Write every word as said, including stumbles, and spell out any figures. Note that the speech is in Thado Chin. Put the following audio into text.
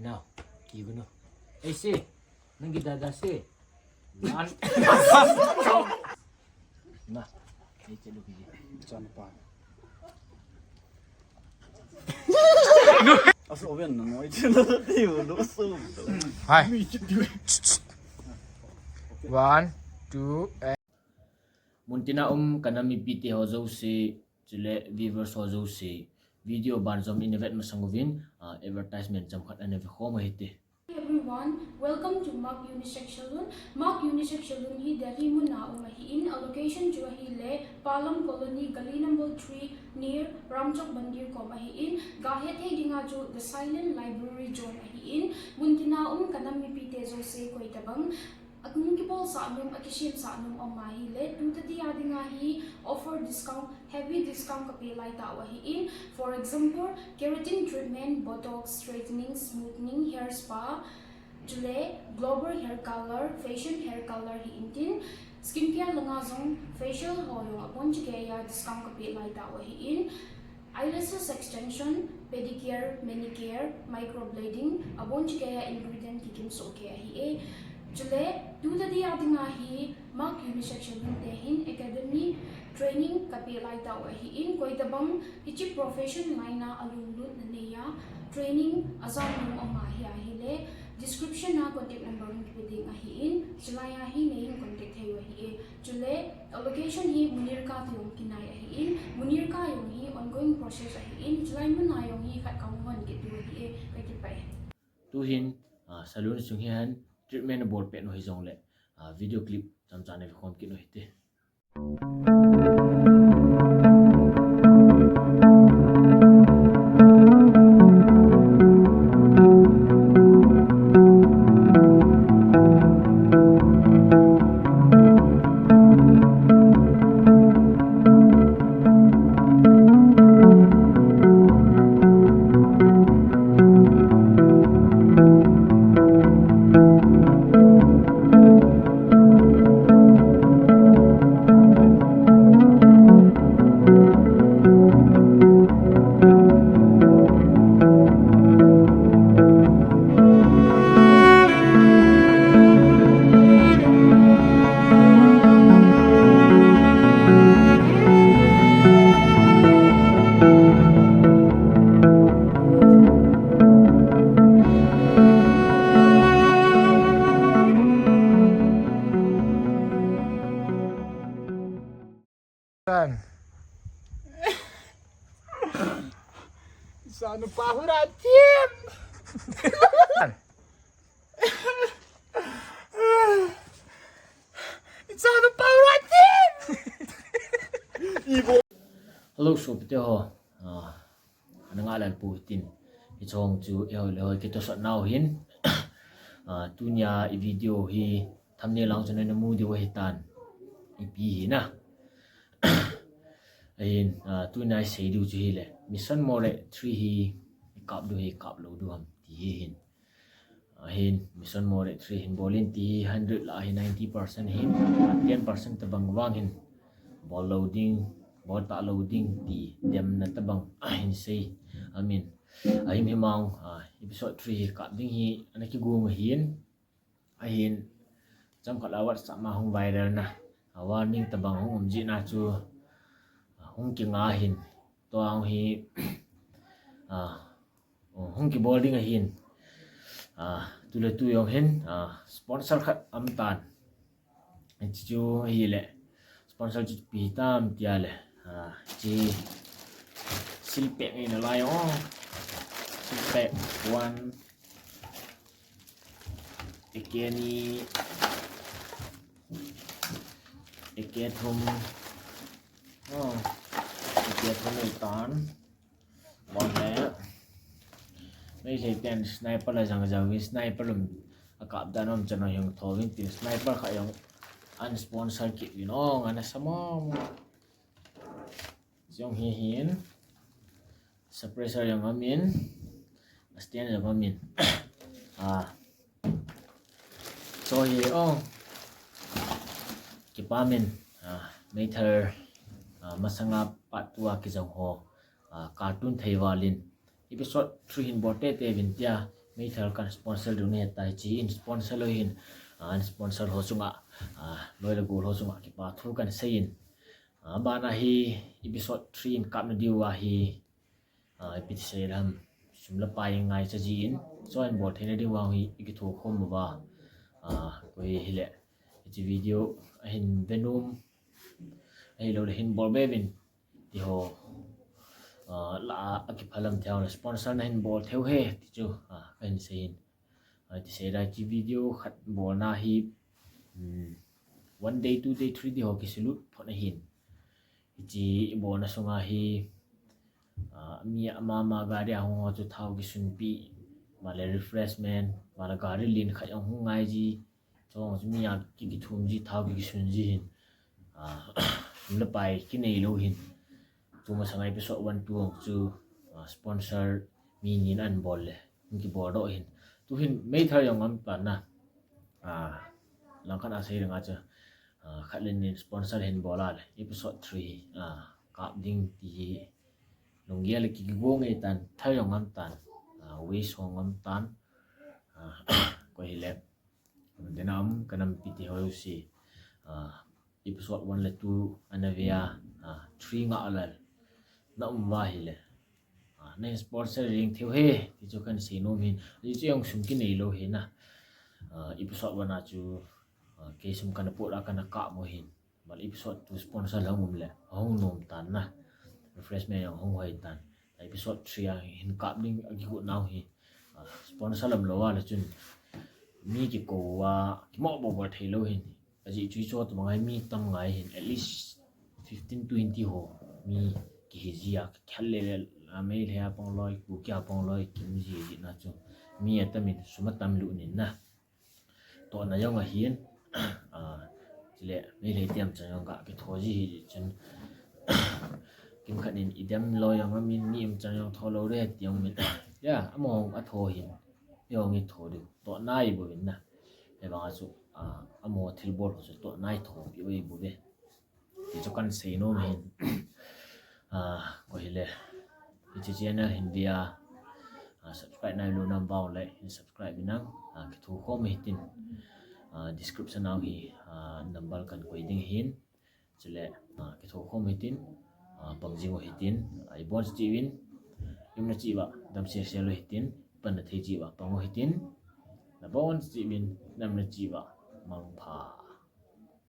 Now, you gonna. Hey, see, nang gidada see. One. Na, hey, chello kiji. Chan pa. Aso oven na noi chello ti lo so. Hi. One, two, and. Muntina um ka nam mipite ho jouse, chule viewers ho jouse, video banjom in vet masang uvin, ah, advertisement chomkhat ana ve khom u hite. Everyone, welcome to Mark Unisex Saloon. Mark Unisex Saloon hi Delhi muna um ahin, a location chu ahile Palam Colony, Gali number three, near Ramchok Mandir kom ahin, gahet thei dinga chu The Silent Library Zone ahin, muntina um ka nam mipite jouse koi tabang, ahung kibolsah nom, akisemsah nom um ahile, tu tadi a dinga hi offer discount, heavy discount kapeh laitau ahin. For example, keratin treatment, botox, straightening, smoothening, hair spa, chule global hair color, facial hair color hi intin, skincare langa jong facial ho jong abon chikeiya discount kapeh laitau ahin. Eyelashes extension, pedicure, manicure, microblading, abon chikeiya ingredient kikim sohkei ahi e. Chule, tu tadi a dinga hi Mark Unisex Saloon te hin academy training kapeh laitau ahin, koi tabang hiche profession line a alunglut naneiya training ajam nom um ahi ahile, description a contact number hung kipe ding ahin, chulai a hi neihin contact thei u ahi e. Chule, location hi Munirka toh jong kinai ahin, Munirka jong hi ongoing process ahin, chulai muna jong hi khat kahung hon kit diu ahi e, kakipah e. Tuhin, ah, saloon sung hi hin treatment abolpeh u hijongle, ah, video clip chomcha ana ve khom kit u hite. Tan. Isa nu pahura tim. Isa nu pahura tim. Hello, sopite ho. Ah, ana ngah lel pou hitin. Hiche hung chu eiho le eiho kitohsah nau hin. Ah, tunia i video hi thumbnail lang chun namu diu ahitan. Ipi hi na. Ahin, ah, tunia isei diu chu hile. Mission Moreh three hi ikap diu ham, ikap lou diu ham ti hi hin. Ahin, Mission Moreh three hin bol in ti hi hundred lah a hi ninety percent hin, ten percent tabang vang hin bol lou ding, bol talou ding ti demna tabang ahin sei. Amin, ahim himang, ah, episode three hi kap ding hi ana kigong ahin. Ahin, chomkhat a WhatsApp ma hung viral na, a warning tabang hung um jeh na chu, ah, hung kinga hin. Tua hi, ah, hung kibol ding ahin. Ah, tuletu jong hin, ah, sponsor khat aum tan. Hiche chu ahile, sponsor chu ipi tam tia le. Ah, hiche silpeh ngai nalai o. Silpeh one. Eke ni. Eke thum. Oh. Eke thum ahitan. Bon le. Meitei ten sniper la jang jang uvin, sniper lum akap dan um chan jong tho uvin tin, sniper khat jong ana sponsor kit uvin, oh, ana sa mong. Jong hi hin. Suppressor jong aum in. Stand jong aum in. Ah. Cho hi, oh. Kipah in, ah, meithal, ah, masanga part two a kijong ho, ah, kal tun thei val in, episode three hin bol tete uvin tia, Meithal kan sponsor diu nahe tai, hiche in sponsor lou hin, ah, an sponsor ho chunga, ah, loi le gol ho chunga kipa thu kan seiyin. Ah, bana hi episode three in kapna diu ahi, ah, ipi ti sei ham, sum le pai ngaicha jin, join bol theina diu vang hi i kitho khom uva. Ah, koi hile, hiche video ahin ve nom, ahilou le hin bol be uvin, ti ho, ah, la a kiphalam thei le sponsor nahin bol thei u ahi, ti chu, ah, kahin seiyin. Ah, ti sei dai, hiche video khat bolna hi, um, one day, two day, three day ho kisulut phot ahin. Hiche bolna sunga hi, ah, mi ama ama gari a hung ho chu thao kisunpi, male refreshment, male gari len khat jong hung ngai ji, chong chu mi a ki, kithum ji, thao ki, kisun ji hin. Ah, sum le pai kinei lou hin. Tumasanga episode one, two chu, ah, sponsor mi nin ahin bol le, kibol doh hin. Tu hin meithal jong ngam tan na. Ah, langkhat a sei ding a chu, ah, khat le ni in sponsor hin bol a le, episode three, ah, kap ding ti hi lunggel le ki, kigo ngei tan, thal jong ngam tan, ah, waste jong ngam tan, ah, koi hile, dena um ka nampi te ho jouse, ah, episode one le two ana ve a, ah, three ngah lal na um uva ahile, ah, nahin sponsor jing thei u ahi, ti chu kahin sei nom hin. Ajeh chu jong sum kinei lou ahi na. Ah, episode one a chu, ah, kei sum kana pot a kana kap mo hin. Male episode two sponsor la hung um le, ahung nom tan na. Refreshment jong hung hoi tan. Episode three a hin kap ding a kigot nau hi, ah, sponsor lam lou a le chun, mi kikou a, kimo bol bol thei lou hin. Ajeh chu hiche tobang a hi mi tam ngai hin, at least fifteen twenty ho mi kihi ji a, kikhel le le, a, Meitei a pang loi, Kuki a pang loi, kim ji ji na chu, mi atam in, sum atam lut in na. Tohna jong ahin, ah, chule Meitei te umchan jong ka kitho ji hi chun, kimkhat in idem loi jong amin, mi umchan jong tho lou re ti jong min. Ya, amaho atho hin, mi jong itho diu. Tohna ibouvin na. Hibanga chu, ah, amaho thilbol ho chu tohna ithopi u ibouve, ti chu kahin sei nom hin. Ah, koi hile, hiche channel hin ve a, ah, subscribe nailou nam vang le hin subscribe in lang, ah, kitho khom hitin. Ah, description a hi, ah, number kahin koi ding ahin. Chule, ah, kitho khom hitin, ah, pang jing u hitin, ah, ibon cheh uvin, i umna cheh uva dam sel sel u hitin, panna thei cheh uva pang u hitin, nabon cheh uvin, i umna cheh uva mangpha.